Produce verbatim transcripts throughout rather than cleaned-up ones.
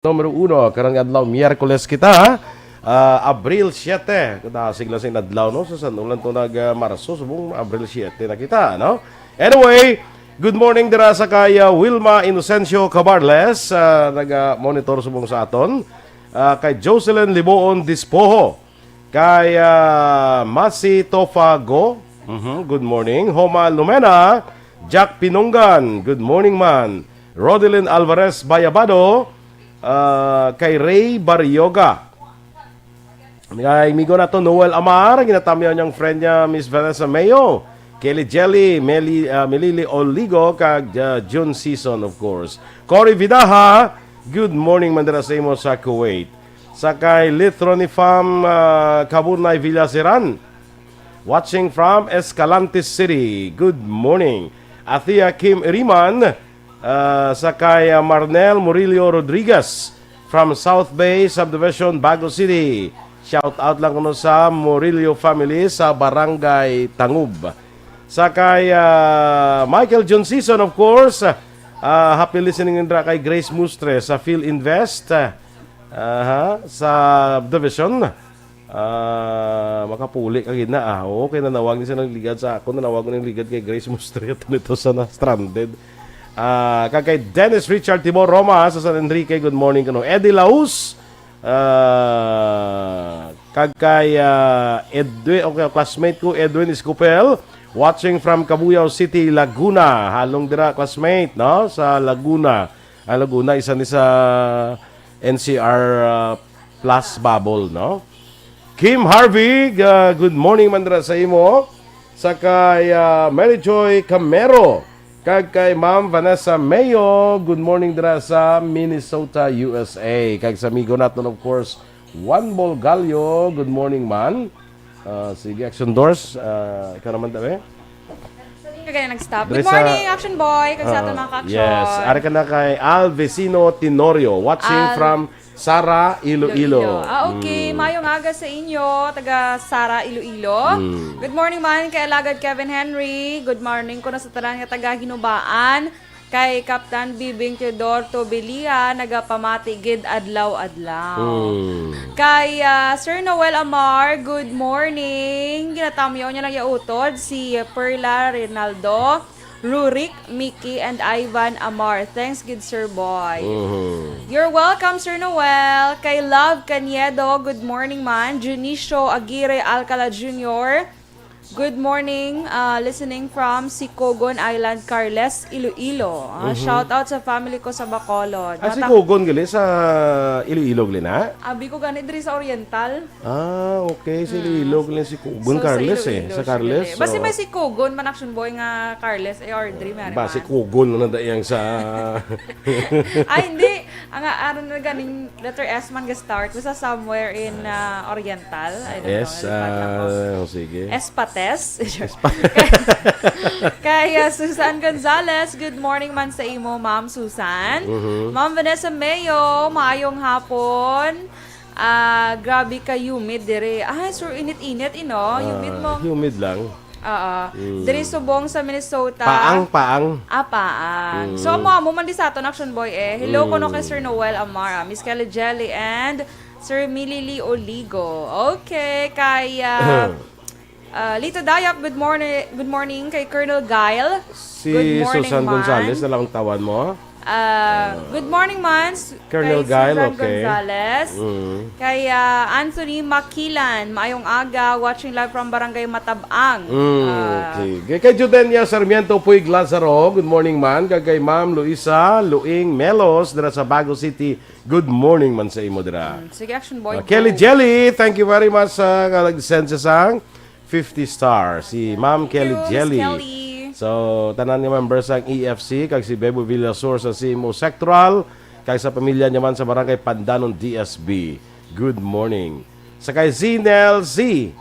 Numero uno, karong adlaw, Miyerkules kita, ah, Abril siete. Kadasig lang sa adlaw, no? Sa san ulan to nag, ah, Marso, subong Abril siete na kita, no? Anyway, good morning dira sa kay, ah, Wilma Inocencio Cabarles, ah, naga-monitor subong sa aton. Ah, kay Jocelyn Liboon Dispoho, kay, ah, Masi Tofago. Mhm, good morning. Homa Lumena, Jack Pinunggan, good morning man. Rodelyn Alvarez Bayabado, ah, kay Ray Barrioga. Kay amigo nato Noel Amar, ginatamyaw niyang friend niya, Miss Vanessa Mayo, Kelly Jelly, Meli, ah, Melili Oligo, kag, ah, June Season, of course. Cory Vidaha, good morning man dira sa imo sa Kuwait. Sa kay Lithronifam, ah, Kabunay Villaseran, watching from Escalante City. Good morning. Athea Kim Iriman, ah, sa kay, ah, Marnel Murillo Rodriguez from South Bay Subdivision, Bago City. Shout out lang kuno sa Murillo family sa Barangay Tangub. Sa kay, ah, Michael John Season, of course, ah, happy listening nindra kay Grace Mustre sa Phil Invest, ah, aha, sa Division. Ah, makapuli ka gid na, ah. Oo, kay nanawag ni siya ng ligad sa ako, nanawag ko ng ligad kay Grace Mustria nito sa na stranded. Ah, kag kay Dennis Richard Timor Roma sa San Enrique, good morning kuno. Eddie Laus, ah, kag kay, ah, Edwin, okay, classmate ko, Edwin Escopel, watching from Cabuyao City, Laguna. Halong dira, classmate, no? Sa Laguna. Ang Laguna, isa ni sa N C R, ah, Plus Bubble, no? Kim Harvey, ah, good morning man dira sa imo. Sa kay, ah, Mary Joy Camero, kag kay Ma'am Vanessa Mayo, good morning dira sa Minnesota, U S A. Kag sa amigo naton, of course, Juan Bolgallo, good morning man. Ah, sige, Action Doors, ah, ikaw naman, tabi. Kaya nag-stop. Good Dre sa morning, Action Boy. Kag sa aton Ah, mga ka-action. Yes. Ari ka na kay Al Vecino Tenorio, watching Al from Sara, Iloilo. Iloilo. Ah, okay. Mm. Mayong aga sa inyo, taga Sara, Iloilo. Mm. Good morning man kay Alagad Kevin Henry. Good morning ko na sa tanan nga taga Hinubaan. Kay Captain Bibing Teodoro Tobilia, nagapamati gid adlaw-adlaw. Mm. Kay, ah, Sir Noel Amar, good morning. Ginatamyaw niya lang yautod si Perla Rinaldo, Rurik, Mickey, and Ivan Amar. Thanks gid, Sir Boy. Mhm. You're welcome, Sir Noel. Kay Love Caniedo, good morning man. Junicio Aguirre Alcala Junior, good morning. Ah, listening from Sikogon Island, Carles, Iloilo. Ah, Mhm. shout out sa family ko sa Bacolod. Ah, Mata- Sikogon gali sa Iloilo gali na? Abi ko gani diri sa Oriental. Ah, okay. Sa Mm. Iloilo lang si Kugon So, sa Carles eh. Iloilo Sa siya Carles, gali. Basta so may si Kugon man, Action Boy, nga Carles, eh, or Dream, ano Ba, man. Si Kugon na dayang sa Ay, hindi. Ang aron na ganing letter S man ga-start. Basta somewhere in, ah, Oriental. I don't Yes, know. Lipat lang ko. Ah, sige. Espates. Kay, ah, Susan Gonzalez, good morning man sa imo, Ma'am Susan. Mhm. Ma'am Vanessa Mayo, maayong hapon. Ah, grabe ka humid dire. Ah, sure, init-init, ino. Humid Ah, mo. Humid lang. Oo. Mm. Diri subong sa Minnesota. Paang, paang. Ah, paang. Mm. So, amo, amo man di sa aton, Action Boy, eh. Hello, Mm. kuno kay Sir Noel Amara, Miss Kelly Jelly, and Sir Millie Lee Oligo. Okay, kay, ah, Ah, Lito Dayap, good morning, good morning kay Colonel Gail. Si Good morning, Susan man. Gonzales na lang ang tawan mo. Ah, good morning, man. S-, Colonel kay Gail, Susan okay. Gonzales. Mm. Kay, ah, Anthony Makilan, maayong aga, watching live from Barangay Matabang. Mm, Ah. Okay. Kay, kay Judenia Sarmiento Puig Lazaro, good morning, man. Kag kay Ma'am Luisa Luing Melos, dira sa Bago City, good morning man sa imo, dira. Mm, sige, Action Boy, Ah, go. Kelly Jelly, thank you very much sa nag-send sa sang fifty star, si Ma'am Thank Kelly you, Miss Jelly. Kelly. So, tanan nga members sang E F C, kag si Bebo Villasor sa Simo Sectoral, kag sa pamilya niya man sa Barangay Pandanon, D S B. Good morning. Sa kay Zinel Z,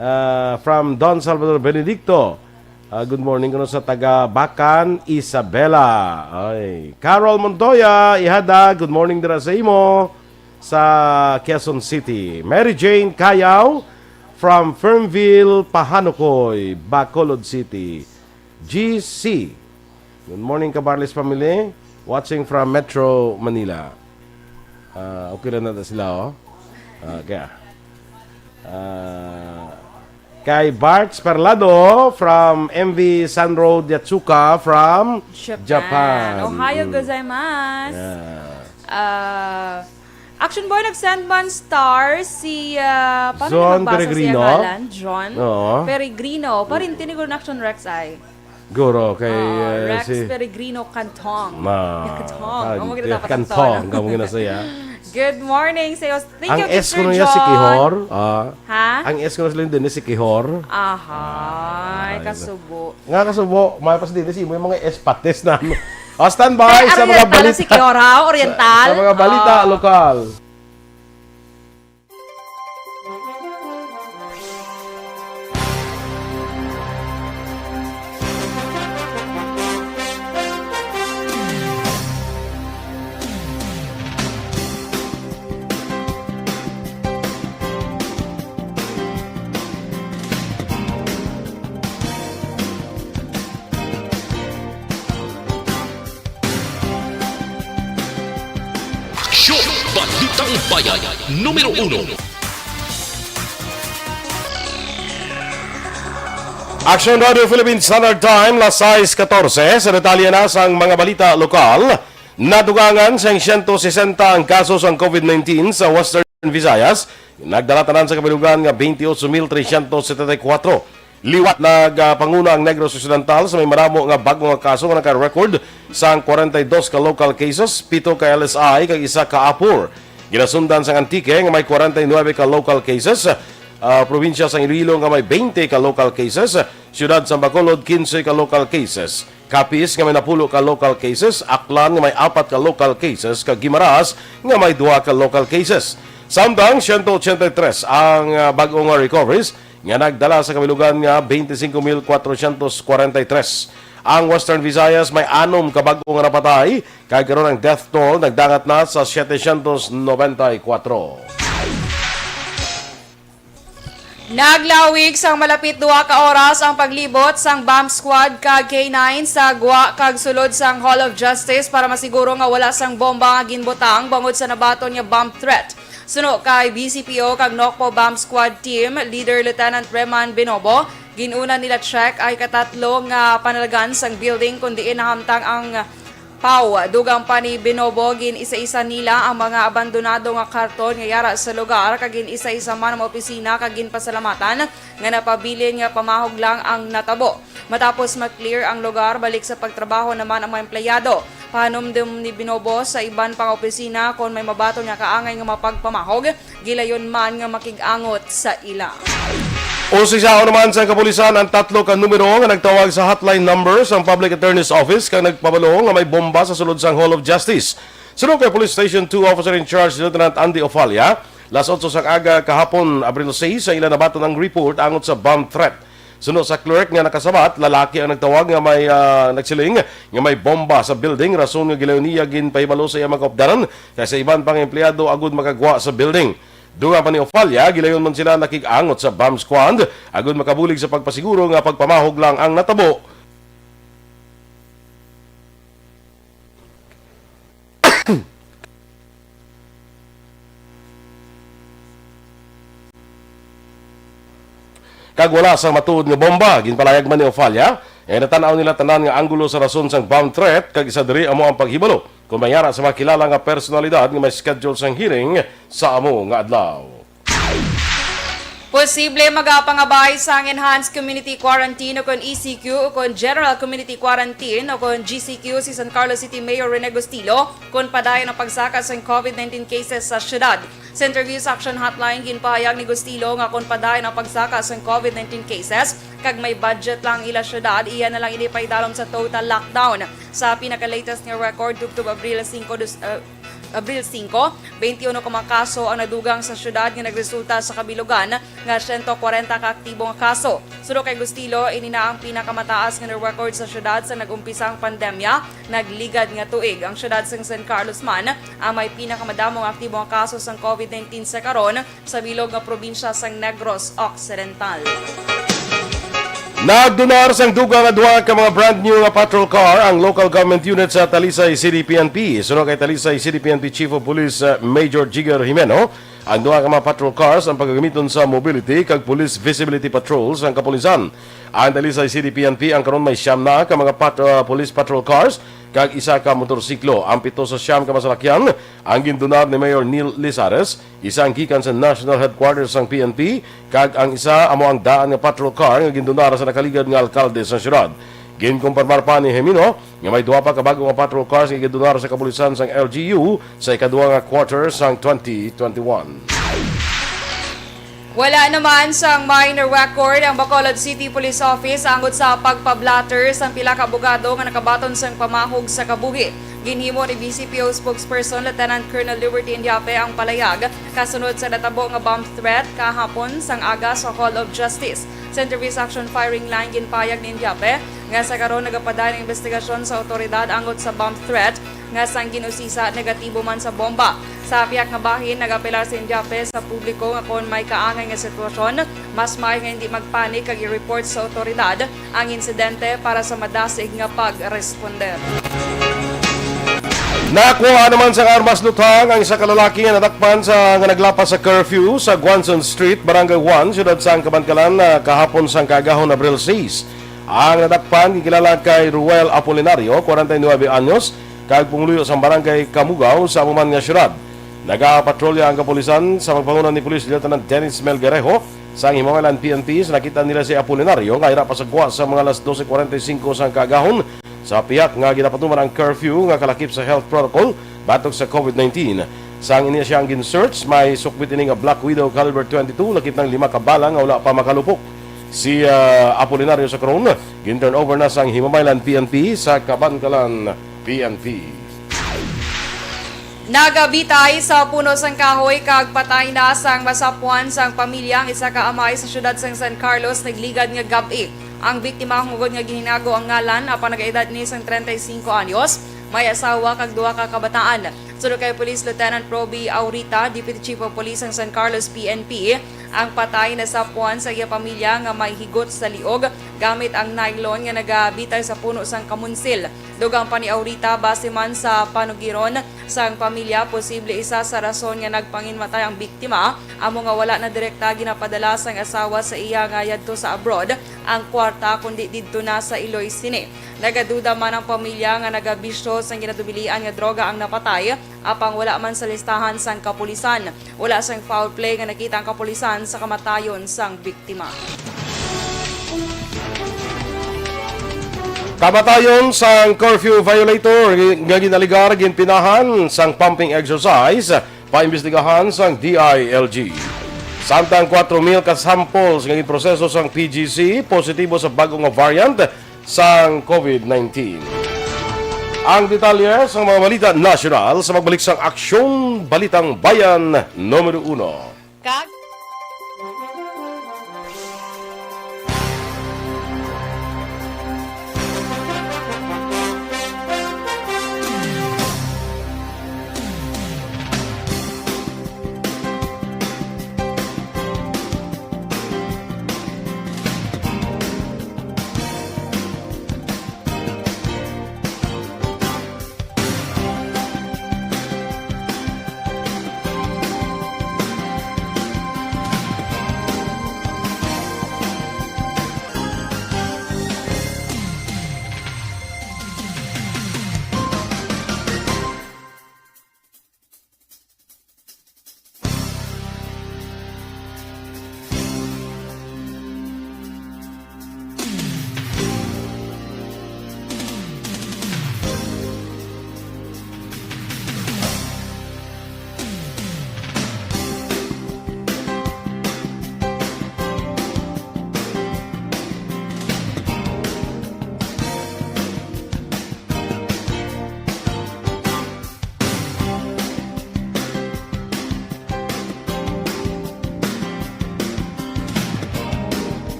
ah, from Don Salvador Benedicto. Ah, good morning kuno sa taga Bacan, Isabela. Ay, Carol Montoya, ihada, good morning dira sa imo sa Quezon City. Mary Jane Cayaw from Fernville, Pahanukoy, Bacolod City. G C. Good morning, Cabarles family. Watching from Metro Manila. Ah, okay lang na sila, oh. Ah, kaya, ah, kay Barts Parlado from M V San Road Yatsuka from Japan. Japan. Ohayo Mm. gozaimasu. Yeah. Ah, Action Boy, nag-send man star si, ah, paano John nagbasa siya Peregrino? ngalan? John Oo. Peregrino. Parinti ni Gordon Action Rex ay. Guro kay, Ah, eh, Rex si Peregrino Cantong. Ma-, Cantong. Kan-, Amo kita eh, dapat Cantong, Cantong. Amo gina siya. Good morning sa iyo. Thank Ang you, S Teacher ko na niya si John. Kihor. Ah. Ha? Ang S ko na sila din si Kihor. Ahay, Ay, kasubo. Nga kasubo, may pas din si mo yung mga S pates na. Oh, standby Ay, sa mga Oriental balita. si Kihor, ha? Oriental? Sa, sa mga balita Oh. lokal. Aksyon! Balitang Bayan, numero uno. Action Radio Philippine Standard Time, las sais katorse. Sa detalye na sang mga balita lokal, nadugangan sang siyento sesenta ang kaso sang covid nineteen sa Western Visayas. Nagdala tanan sa kabilugan nga twenty-eight mil trescientos setenta y cuatro. Liwat nagapanguna ang Negros Occidental sa may madamo nga bag-o nga kaso nga naka-record sang kwarenta y dos ka local cases, pito ka L S I kag isa ka APOR. Ginasundan sang Antique nga may kwarenta y nuebe ka local cases, ah, probinsya sang Iloilo nga may twenty ka local cases, siyudad sang Bacolod, quince ka local cases, Capiz nga may napulo ka local cases, Aklan nga may apat ka local cases, kag Guimaras nga may duha ka local cases. Samtang siyento ochenta y tres ang, ah, bag-o nga recoveries nga nagdala sa kabilugan nga twenty-cinco mil cuatrocientos cuarenta y tres. Ang Western Visayas may anom ka bag-o nga napatay, kag karon ang death toll nagdangat na sa setecientos noventa y cuatro. Naglawig sang malapit duha ka oras ang paglibot sang bomb squad kag K nine sa gwa kag sulod sang Hall of Justice para masiguro nga wala sang bomba nga ginbutang bangod sa nabaton nga bomb threat. Suno kay B C P O kag Nocpo Bomb Squad Team Leader Lieutenant Reman Binobo, gin-una nila check ay katatlo nga panalagan sang building kon diin nahamtang ang paw. Dugang pa ni Binobo, gin-isa-isa nila ang mga abandonado nga karton nga yara sa lugar, kag gin-isa-isa man ang mga opisina, kag ginpasalamatan nga napabilin nga pamahog lang ang natabo. Matapos ma-clear ang lugar, balik sa pagtrabaho naman ang mga empleyado. Pahanumdom ni Binobo sa iban pang opisina kon may mabaton nga kaangay nga mapagpamahog, gilayon man nga makig-angot sa ila. Usisaon naman sa kapulisan ang tatlo ka numero nga nagtawag sa hotline number sang Public Attorney's Office kag nagpabalo nga may bomba sa sulod sang Hall of Justice. Suno kay Police Station two Officer in Charge Lieutenant Andy Ofalia, las otso sang aga kahapon, Abril sais, sa ila nabaton ang report angot sa bomb threat. Suno sa clerk nga nakasabat, lalaki ang nagtawag nga may, ah, nagsiling nga may bomba sa building, rason nga gilayon niya ginpahibalo sa iya mga kaupdanan kay sa iban pang empleyado agud makagwa sa building. Dugang pa ni Ofalia, gilayon man sila nakig-angot sa bomb squad agud makabulig sa pagpasiguro nga pagpamahog lang ang natabo. Kag wala sang matuod nga bomba, ginpalayag man ni Ofalia, eh, natan-aw nila tanan nga anggulo sa rason sang bomb threat, kag isa diri amo ang paghibalo kon may ara sa mga kilala nga personalidad nga may schedule sang hearing sa amo nga adlaw. Posible magapangabay sang Enhanced Community Quarantine o kon E C Q o kon General Community Quarantine o kon G C Q si San Carlos City Mayor Rene Gustilo kon padayon ang pagsaka sang covid nineteen cases sa syudad. Sa interview sa Action Hotline, ginpahayag ni Gustilo nga kon padayon ang pagsaka sang covid nineteen cases kag may budget lang ang ila syudad, iya na lang ini paidalom sa total lockdown. Sa pinaka-latest nga record, tubtob Abril singko, dus-, uh, Abril singko, twenty-uno ka mga kaso ang nadugang sa syudad nga nagresulta sa kabilugan nga siyento kwarenta ka aktibo nga kaso. Suno kay Gustilo, ini na ang pinakamataas nga na-record sa syudad sa nag-umpisa ang pandemya nagligad nga tuig. Ang syudad sang San Carlos man ang may pinakamadamo nga aktibo nga kaso sang covid nineteen sa karon sa bilog nga probinsya sang Negros Occidental. Nagdonar sang dugang nga duha ka mga brand new nga patrol car ang local government unit sa Talisay City P N P. Suno kay Talisay City P N P Chief of Police, uh, Major Jigger Jimeno, ang duha ka mga patrol cars ang pagagamiton sa mobility kag police visibility patrols ang kapulisan. Ang Talisay City P N P ang karon may siyam na ka mga pat-, uh, police patrol cars kag isa ka motorsiklo. Ang pito sa siyam ka masalakyan ang gindonar ni Mayor Neil Lizares, isa ang gikan sa National Headquarters sang P N P, kag ang isa amo ang daan nga patrol car nga gindonar sa nakaligad nga alkalde sa siyudad. Ginkumpirmar pa ni Jimeno nga may duha pa ka bag-o nga patrol cars nga gindonar sa kapulisan sang L G U sa ikaduha nga quarter sang twenty twenty-one. Wala naman sang minor record ang Bacolod City Police Office angot sa pagpa-blotter sang pila ka abogado nga nakabaton sang pamahog sa kabuhi. Ginhimo ni V C P O spokesperson Lieutenant Colonel Liberty Indiape ang palayag kasunod sa natabo nga bomb threat kahapon sang aga sa Hall of Justice. Sa Interview Action Firing Line, ginpayag ni Indiape nga sa karon nagapadayon ang investigasyon sa awtoridad angot sa bomb threat nga sang gin-usisa negatibo man sa bomba. Sa piyak nga bahin, nag-apelar si Indiape sa publiko nga kon may kaangay nga sitwasyon, mas maayo nga hindi magpanik kag i-report sa awtoridad ang insidente para sa madasig nga pag-responder. Nakuha naman sang armas luthang ang isa ka lalaki nga nadakpan sa, nga naglapas sa curfew sa Guanzon Street, Barangay one, siyudad sang Kabankalan, ah, kahapon sang kaagahon, Abril sais. Ang nadakpan ginkilala kay Ruel Apolinario, kwarenta y nuebe anyos, kag pumuluyo sang Barangay Kamugaw sa amo man nga siyudad. Nagapatrolya ang kapulisan sa pagpanguna ni Police Lieutenant Dennis Melgarejo sang Himamaylan P N P sa nakita nila si Apolinario nga ira pa sa gwa sa mga alas dose kwarenta y singko sang kaagahon. Sa piyak nga ginapatuman ang curfew nga kalakip sa health protocol batok sa COVID nineteen. Sang ini siya ang gin-search, may sukbit ini nga Black Widow caliber twenty-two, lakip ng lima ka bala nga wala pa makalupok. Si, ah, Apolinario sa karon, gin-turn over na sang Himamaylan P N P sa Kabankalan P N P. Nagabitay sa puno sang kahoy kag patay na sang masapwan sang pamilya ang isa ka amay sa siyudad sang San Carlos nagligad nga gab-i. Ang biktima, hungod nga ginhinago ang ngalan, apan nag-edad ni sang treinta y cinco anyos, may asawa kag duha ka kabataan. Suno kay Police Lieutenant Roby Aurita, Deputy Chief of Police sang San Carlos P N P, ang patay nasapwan sa iya pamilya nga may higot sa liog gamit ang nylon nga nagabitay sa puno sang kamunsil. Dugang pa ni Aurita, base man sa panugiron sang pamilya, posible isa sa rason nga nagpanginmatay ang biktima amo nga wala na direkta ginapadala sang asawa sa iya nga yadto sa abroad ang kwarta, kundi didto na sa Iloy sini. Nagaduda man ang pamilya nga nagabisyo sang ginatubilian nga droga ang napatay, apang wala man sa listahan sang kapulisan. Wala sang foul play nga nakita ang kapulisan sa kamatayon sang biktima. Kamatayon sang curfew violator nga ginaligar ginpinahan sang pumping exercise, paimbestigahan sang D I L G. Samtang kwatro mil ka samples nga ginproseso sang P G C positibo sa bag-o nga variant sang COVID nineteen. Ang detalye sa mga balita nasyonal sa pagbalik sang Aksyon Balitang Bayan numero uno. Kag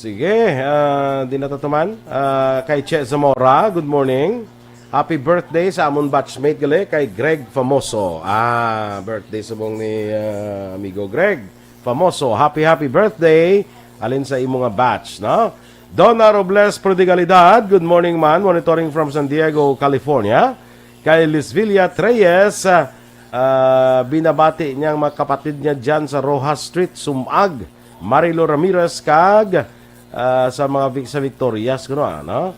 Sige, ah, di na ta tuman. Ah, kay Che Zamora, good morning. Happy birthday sa amon batchmate gali kay Greg Famoso. Ah, birthday subong ni, ah, amigo Greg Famoso. Happy, happy birthday. Alin sa imo nga batch, no? Donna Robles Prodigalidad, good morning, man. Monitoring from San Diego, California. Kay Lisvilla Treyes, ah, ah, binabati niya ang mga kapatid niya dyan sa Rojas Street, Sumag. Marilo Ramirez kag, ah, sa mga Vic-, sa Victorias, kuno, ano?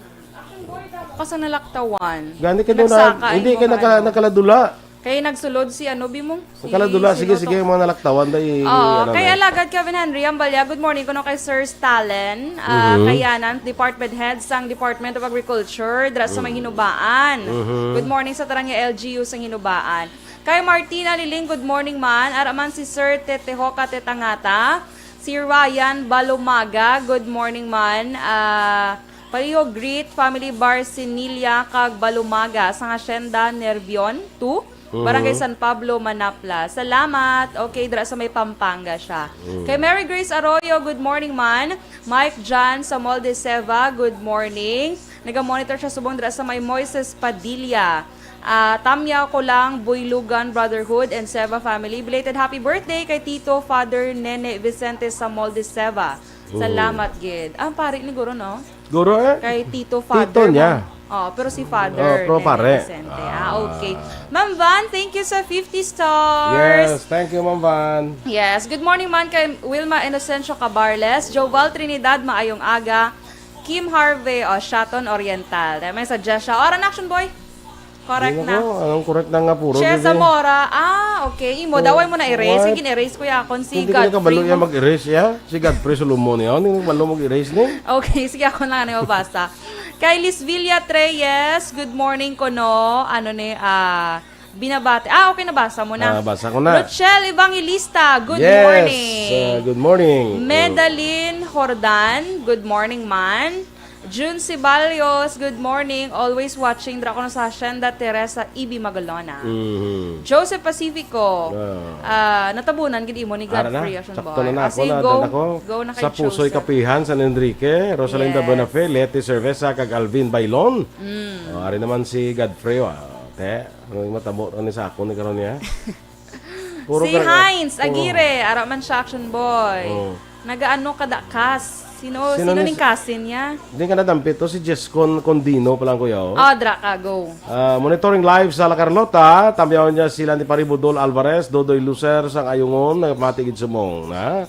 Ako sa nalaktawan. Gani ka doon na, Nagsaka, hindi imo ka ba, naka-, ano? Nakaladula. Kaya nagsulod si ano, Bimong? Si, Nakaladula. si Sige, Lotong. sige, yung mga nalaktawan, dahil, Oo, ano kay na. Alagad Kevin Henry Ambalya, good morning kuno kay Sir Stalin, ah, Mhm. kay Yanan, department head sang Department of Agriculture, dira sa may Mm. Hinubaan. Mhm. Good morning sa Tarangya L G U sang Hinubaan. Kay Martina Liling, good morning man. Ara man si Sir Tetehoka Tetangata, si Ryan Balumaga, good morning man. Ah, Paliho greet family Barcinilla kag Balumaga sa Hacienda Nervion two, Barangay Mhm. San Pablo, Manapla. Salamat. Okay, dira sa may Pampanga siya. Mm. Kay Mary Grace Arroyo, good morning man. Mike John sa Mall de Seva, good morning. Naga-monitor siya subong dira sa may Moises Padilla. Ah, Tamya ko lang, Buylugan Brotherhood and Seva family. Belated happy birthday kay Tito Father Nene Vicente sa Mall de Seva. Mm. Salamat gid. Ah, pare ni guro, no? Guro, eh? Kay Tito Father Tito niya. mo. Oh, pero si Father Oh, pero Nene pare. Vicente. Ah, Ah. okay. Ma'am Van, thank you sa fifty stars. Yes, thank you, Ma'am Van. Yes. Good morning man kay Wilma Inocencio Cabarles, Joval Trinidad, maayong aga. Kim Harvey, o, Shaton Oriental. Dahil may suggest siya. Oran Action Boy. Correct Di na. ko, anong correct na nga puro, Che di ba? Zamora. Ah, okay. Imo, Oh, daway mo na erase. what? Sige, erase ko yakon si Hindi ko nakabalo Godfrey niya mo. mag-erase, ya. Si Godfrey Solomon, ya. Hindi ko kabalo mag-erase ni. Okay, sige, ako lang ano mabasa. Kay Lisvilla Treyes, good morning ko, no. Ano ni, ah, binabati. Ah, okay, nabasa mo na. Ah, basa ko na. Rochelle Evangelista, good Yes, morning. uh, good morning. Medalyn Jordan, good morning, man. June Ceballos, good morning. Always watching. Dira ko na sa Hacienda Teresa Ibi Magalona. Mhm. Joseph Pacifico, Ah. ah, natabunan gid imo ni Ara na. Godfrey Action Sakto Boy. na na Ah, ako sige, na, go. na ako. Go na kay Sa Pusoy Joseph. Kapihan, San Enrique, Rosalinda Yes. Bonafe, Leti Cerveza, kag Alvin Bailon. Mm. Oh, ari naman si Godfrey, ah. Te, ano yung matabo ni sa ako ni karon niya? Puro Si ka-, Heinz puro. Aguirre, ara man siya, Action Boy. Oh. Nagaano ka da kas? Sino, Sino sino ni ning s-, kasin niya? Di ka nadampit to, si Jess Con-, Condino pa lang, kuya, oh. Oh, dra ka, go. Ah, monitoring live sa La Carlota, tamyaw niya sila ni Pari Budol Alvarez, Dodoy Lucer, sang Ayungon, nagpamati gid sumong, na?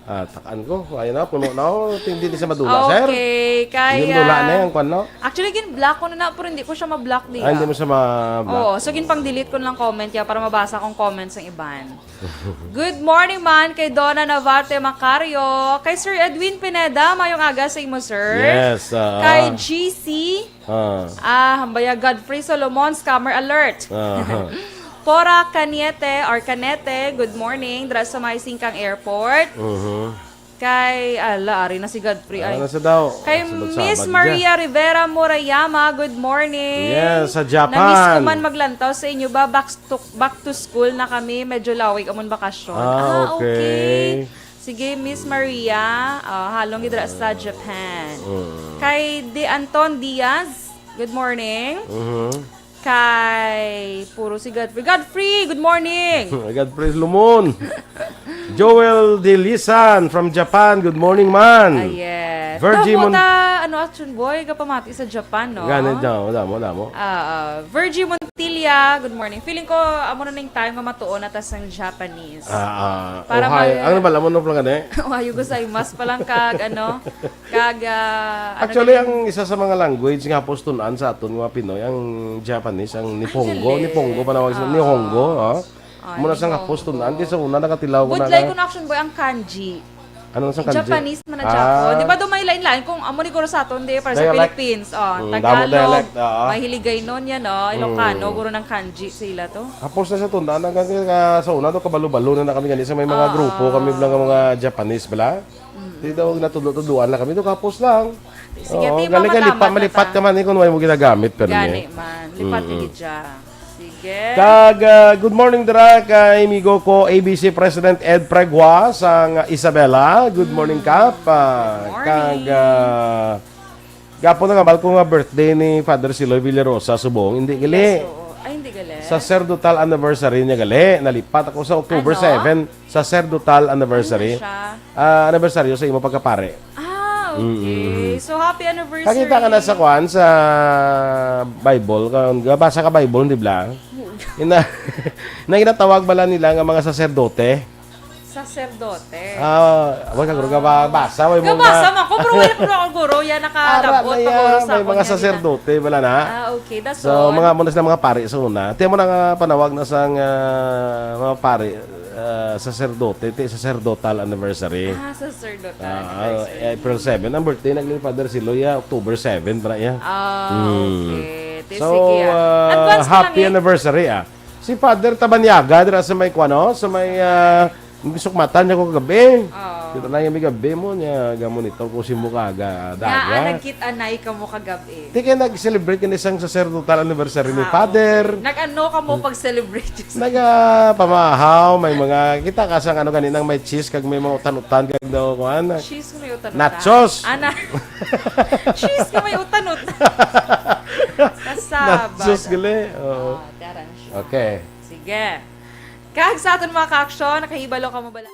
Ah, takaan ko. Ayun na, puno na, oh. Hindi, di sa madula, sir. Okay, kaya Yung dula na yung kwan, no? Actually, gin-block ko na na, pero hindi ko siya ma-block di, Ah, hindi ah. mo siya ma-block. Oo, so ginpang-delete ko lang comment ya para mabasa kong comments ng iban. Good morning man kay Donna Navarte Macario, kay Sir Edwin Pineda, mayong aga sa imo, sir. Yes, ah. Kay G C, Ah. ah, hambaya Godfrey Solomon, scammer alert. Ah. Pora Caniete or Canete, good morning, dra sa may Singkang Airport. Mhm. Kay, ala, ari na si Godfrey, Ah, ay. nasa daw? Kay Sabad-sabad Miss dyan. Maria Rivera Murayama, good morning. Yes, sa Japan. Na-miss ko man maglantaw sa inyo ba? Back to, back to school na kami. Medyo lawig amon bakasyon. Ah, Ah, okay. okay. Sige, Miss Maria. Ah, halong gid ra sa Japan. Mm. Kay De Anton Diaz, good morning. Mhm. Kay puro si Godfrey. Godfrey, good morning! Godfrey Lumon. Joel Dilisan from Japan. Good morning, man. Ah, yes. Virgie Damo Mon- ta, ano, Action Boy, kapamati sa Japan, no? Ganit, damo, damo, damo. Ah, ah. Virgie Montilla, good morning. Feeling ko, amo na ning time nga matuon na ta sang Japanese. Ah, ah. Para Ohai-, mag- ano ba, lamon no, plan gani? Ohayo gozaimasu pa lang kag, ano, kag, ah, ano Actually, na ang isa sa mga language nga hapos tun-an sa aton nga Pinoy, ang Japanese, ang Nihongo. Actually. Nihongo, panawag sa Ah. Nihongo, ha? Ah, Muna sa Nihongo. hapos tun-an, kaysa una nakatilaw ko na Budlay na. ko na, Action Boy, ang kanji. Ano sa kanji? Japanese man ang Ah. Japon. Di ba doon may lain-lain? Kung amo ni guro sa aton, di, para sa Dialect. Philippines, oh, Mm, damo Tagalog, dialect, ah. may Hiligaynon yan, oh, Ilocano, Mm. guro ng kanji sila to. Hapos na sa tun-an, ang, ang, ang, sa una to, kabalo-balo na, na kami gani sa may mga Ah. grupo, kami lang ang mga Japanese, bala? Mm. Di daw, natudlo-tudloan lang kami, to, kapos lang. Sige, Oo, ti, galing ka, mama, lipat, tama, malipat tata. ka man, eh, kung may mo ginagamit, pero Gani eh. man, lipat Mm-mm. ni Gidya. Sige. Kag, ah, good morning dira kay amigo ko, A B C President Ed Pregua sang Isabela. Good morning, Kap. Ah, Good morning. Kag, ah, gapo na nga, mal ko nga birthday ni Father Siloy Villarosa subong. Hindi gali. Yes, oo. Ay, hindi gali. Sacerdotal anniversary niya gali. Nalipat ako sa October Ano? seven, sacerdotal anniversary. Ano siya? Ah, anibersaryo sa imo pagkapare. Ah, okay. Mm. So, happy anniversary. Kakita ka na sa kwan, sa Bible, kung gabasa ka Bible, di ba? Ina, na ginatawag bala nila nga mga saserdote. Saserdote. Ah, wala ka, guro, gabasa, wala mo Gabasa nga man ko, pero wala ko, guro. Yan, Ara nakalabot na pa, guro, yan, sa may akon mga nga saserdote, wala na. Ah, okay. That's So, all. mga muna sila mga pari sa una. Tiyan mo na nga panawag na sang, ah, mga pari, ah, saserdote, ti sacerdotal anniversary. Ah, sacerdotal Ah, anniversary. April seven. Ang birthday nagling Father Siloy, ah, October seven pa na iya. Ah, Hmm. okay. Ti, So, sige, ah. ah, Advance ko lang, happy eh. anniversary, ah. Si Father Tabanyaga, dira sa may, kuwan, no? Sa may, ah, sukmatan niya ko kagabi. Oo. Kita na yung may gabi mo niya, gamonitor ko si mukha, ga-, Nga, daga. ah, nagkita-anay ka mo kagabi. Di kaya nag-celebrate ka na isang sacerdotal anniversary ni Ah, Father. okay. Nag-ano ka mo Hmm. pag-celebrate? Naga pamahaw, may mga, kita ka sang ano ganinang may cheese, kag may mga utan-utan, kag daw, kuwan. Cheese nga may utan-utan. Nachos. Ah, na-, cheese nga may utan-utan. Kasaba Nachos daw. gali, oo. Ah, daran siya. Okay. Sige. Kag sa aton mga ka-aksyon, nakahibalo ka mo bala?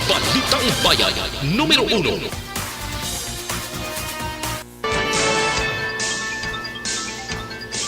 Balitang Bayan, numero uno.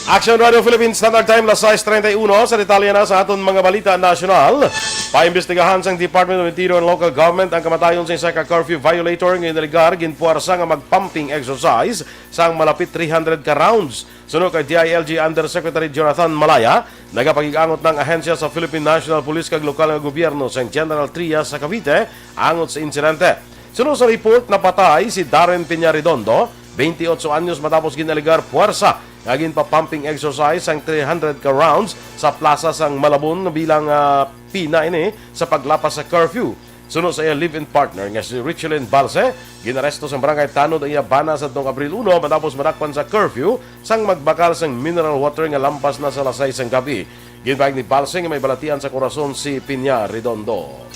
Action Radio Philippines Standard Time, las sais treinta y uno. Sa detalye na sa aton mga balita nasyonal, paimbestigahan sang Department of Interior and Local Government ang kamatayon sa isa ka curfew violator nga ginaligar ginpuwersa nga mag-pumping exercise sang malapit three hundred ka rounds. Suno kay D I L G Undersecretary Jonathan Malaya, nagapakig-angot na ang ahensya sa Philippine National Police kag lokal nga gobyerno sa General Trias sa Cavite angot sa insidente. Suno sa report, napatay si Darren Peña Redondo, twenty-eight anyos, matapos ginaligar puwersa nga ginpa-pumping exercise sang three hundred ka rounds sa plaza sang Malabon bilang, ah, pina ini sa paglapas sa curfew. Suno sa iya live-in partner nga si Richelyn Balse, ginaresto sa Barangay Tanod ang iya bana sa tuong Abril uno matapos madakpan sa curfew sang magbakal sang mineral water nga lampas na sa las sais sang gab-i. Ginpahayag ni Balse nga may balatian sa korason si Peña Redondo.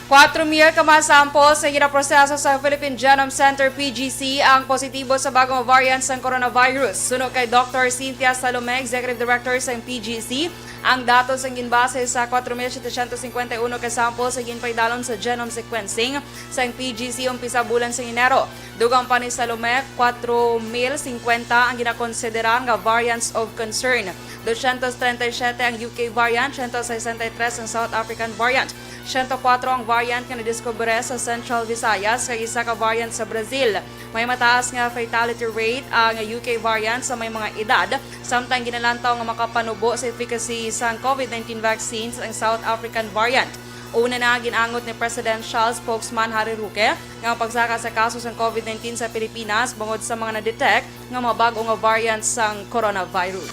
Kwatro mil ka mga samples ang ginaproseso sa Philippine Genome Center, P G C, ang positibo sa bagong variant sang coronavirus. Suno kay Doctor Cynthia Salome, Executive Director sang P G C, ang datos ang ginbase sa kwatro mil setecientos cincuenta y uno ka samples ang ginpaidalom sa genome sequencing sang P G C umpisa bulan sang Enero. Dugang pa ni Salome, kwatro mil cincuenta ang ginakonsiderar nga variants of concern. Doscientos treinta y siete ang U K variant, ciento sesenta y tres ang South African variant, ciento cuatro ang variant nga nadiskubre sa Central Visayas, kag isa ka variant sa Brazil. May mataas nga fatality rate ang U K variant sa may mga edad, samtang ginalantaw nga makapanubo sa efficacy sang COVID nineteen vaccines ang South African variant. Una na, gin-angot ni Presidential Spokesman Harry Roque nga ang pagsaka sa kaso sang COVID nineteen sa Pilipinas bangod sa mga na-detect nga mga bag-o nga variant sang coronavirus.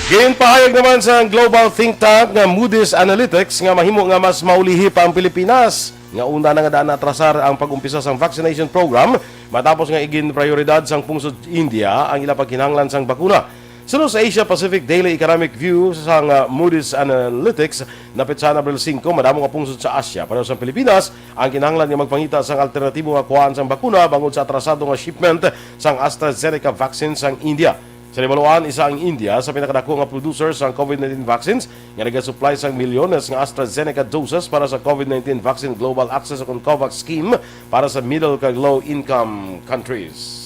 Ginpahayag naman sa global think tank nga Moody's Analytics nga mahimo nga mas maulihi pa ang Pilipinas, nga una na nga daan naatrasar ang pag-umpisa sang vaccination program matapos nga iginprioridad sang pungsod India ang ila pagkinahanglan sang bakuna. Suno sa Asia Pacific Daily Economic View sang, ah, Moody's Analytics, napetsahan Abril singko, madamo nga pungsod sa Asia, pareho sang Pilipinas, ang kinahanglan nga magpangita sang alternatibo nga kuhaan sang bakuna bangod sa atrasado nga shipment sang AstraZeneca vaccine sang India. Sa nahibaluan, isa ang India sa pinakadako nga producer sang COVID nineteen vaccines nga nagasupply sang milyones nga AstraZeneca doses para sa COVID nineteen Vaccine Global Access o kon COVAX scheme para sa middle kag low-income countries.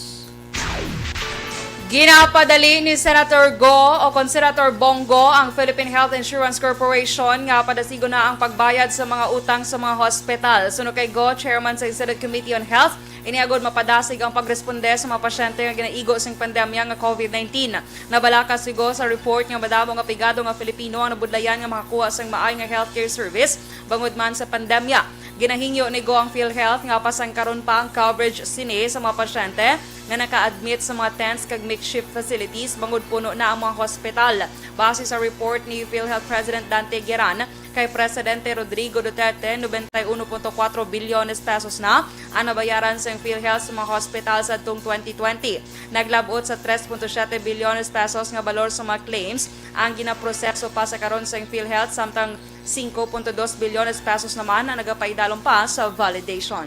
Ginapadali ni Senator Go o kon Senator Bong Go ang Philippine Health Insurance Corporation nga padasigon na ang pagbayad sa mga utang sa mga hospital. Suno kay Go, chairman sa Senate Committee on Health, ini agod mapadasig ang pagresponde sa mga pasyente nga ginaigo sing pandemya nga COVID nineteen. Nabalaka si Go sa report nga madamo nga pigado nga Filipino ang nabudlayan nga makakuha sang maay nga healthcare service bangod man sa pandemya. Ginahingyo ni Go ang PhilHealth nga pasangkaron pa ang coverage sini sa mga pasyente nga naka-admit sa mga tents kag makeshift facilities bangod puno na ang mga hospital. Base sa report ni PhilHealth President Dante Gueran, kay Presidente Rodrigo Duterte, nobenta y uno punto kuwatro bilyones pesos na ang nabayaran sang PhilHealth sa mga hospital sadtong twenty twenty. Naglab-ot sa tres punto siyete bilyones pesos nga balor sa mga claims ang ginaproseso pa sa karon sang PhilHealth, samtang singko punto dos bilyones pesos naman ang nagapaidalom pa sa validation.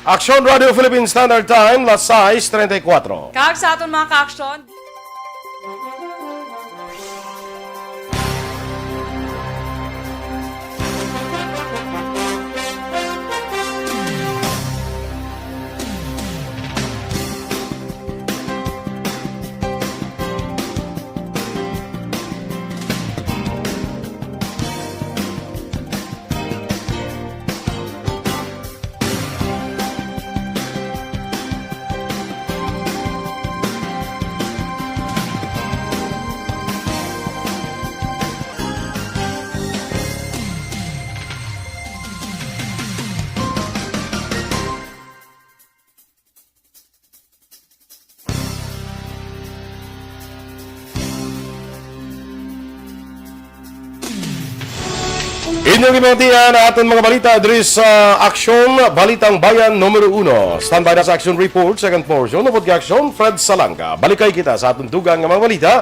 Aksyon Radio Philippine Standard Time, las sais treinta y cuatro. Kag sa aton mga kaaksyon, Inyong gibatian ang aton mga balita diri sa Aksyon, Balitang Bayan numero uno. Standby na sa Aksyon Report, second portion, upod kay Aksyon, Fred Salanga. Balikay kita sa aton dugang nga mga balita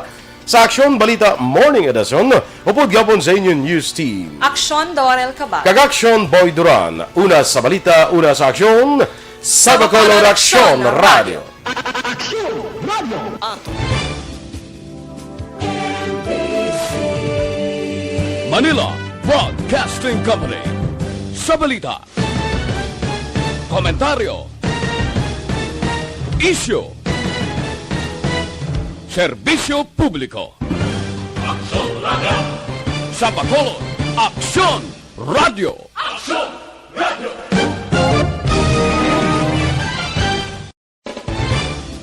sa Aksyon Balita Morning Edition, upod gihapon sa inyong news team. Aksyon, Dorel Cabal. Kag Aksyon, Boy Duran. Una sa balita, una sa aksyon, sa Bacolod Aksyon Radio. Aksyon Radio. Manila Broadcasting Company. Sa balita, komentaryo, isyu, serbisyo publiko. Aksyon Radio. Sa Bacolod, Aksyon Radio. Aksyon!